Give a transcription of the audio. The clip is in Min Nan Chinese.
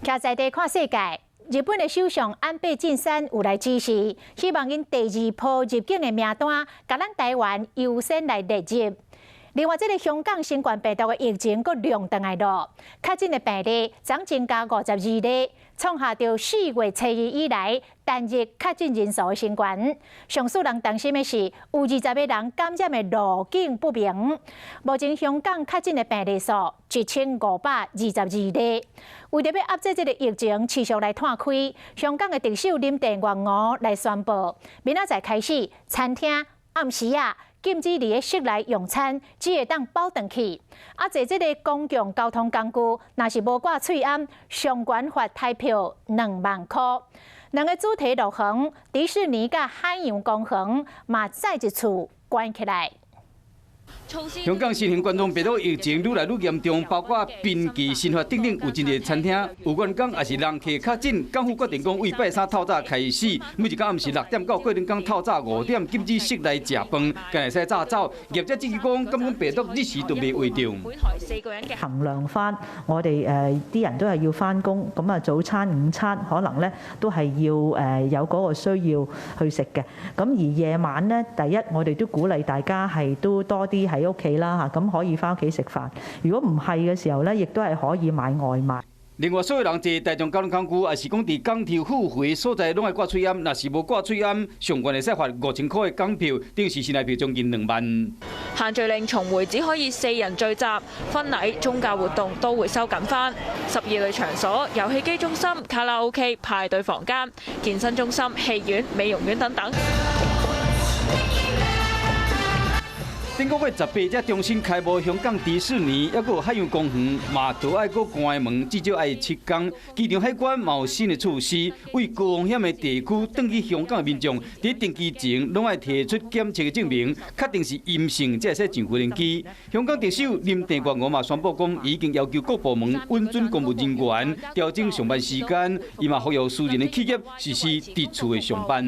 徛在地看世界，日本的首相安倍晉三有來指示，希望𪜶第二波入境的名單，共咱台灣優先來列入。另外，這个香港新冠病毒的疫情閣量轉來囉，確診的病例總增加52例，創下著4月初2以來單日確診人數的新高。上使人擔心的是，有20個人感染的路徑不明。目前香港確診的病例數1522例。為著欲遏制這个疫情持續來湠開，香港的特首林鄭月娥來宣布，明仔載開始，餐廳暗時仔禁止佇咧室內用餐，只會當包轉去。啊，坐這个公共交通工具，若是無掛喙罨，上懸罰台票2萬箍。兩个主題樂園，迪士尼佮海洋公園，嘛再一次關起來。香港新型冠狀病毒疫情愈來愈嚴重，包括瀕危、新發等等，有真濟餐廳有員工抑是人客確診，港府決定講，對拜三透早開始，每一工暗時6點到過兩工透早5點，禁止室內食飯，敢會使紮走。業者質疑講，敢講病毒一時都袂穢著。衡量翻我哋啲人都係要翻工，咁啊早餐、午餐可能咧都係要有嗰個需要去食嘅。咁而夜晚咧，第一我哋都鼓勵大家係都多啲喺屋企啦嚇，咁可以翻屋企食飯。如果唔係嘅時候咧，亦都係可以買外賣。另外，所有人坐大眾交通工具，抑是講佇港鐵赴會所在，攏愛掛喙罨。若是無掛喙罨，上懸會使罰5000箍的港票，等於是新台幣將近2萬。限聚令重回只可以四人聚集，婚禮、宗教活動都會收緊返。12類場所、遊戲機中心、卡拉 OK、派對房間、健身中心、戲院、美容院等等。頂個月18才重新開幕，香港迪士尼，抑閣有海洋公園，嘛都愛閣關門，至少愛7工。機場海關嘛有新的措施，為高風險的地區轉去香港的民眾，佇登機前攏愛提出檢測的證明，確定是陰性才會使上飛機。香港特首林鄭月娥嘛宣布講，已經要求各部門允准公務人員調整上班時間，伊嘛呼籲私人的企業實施佇厝的上班。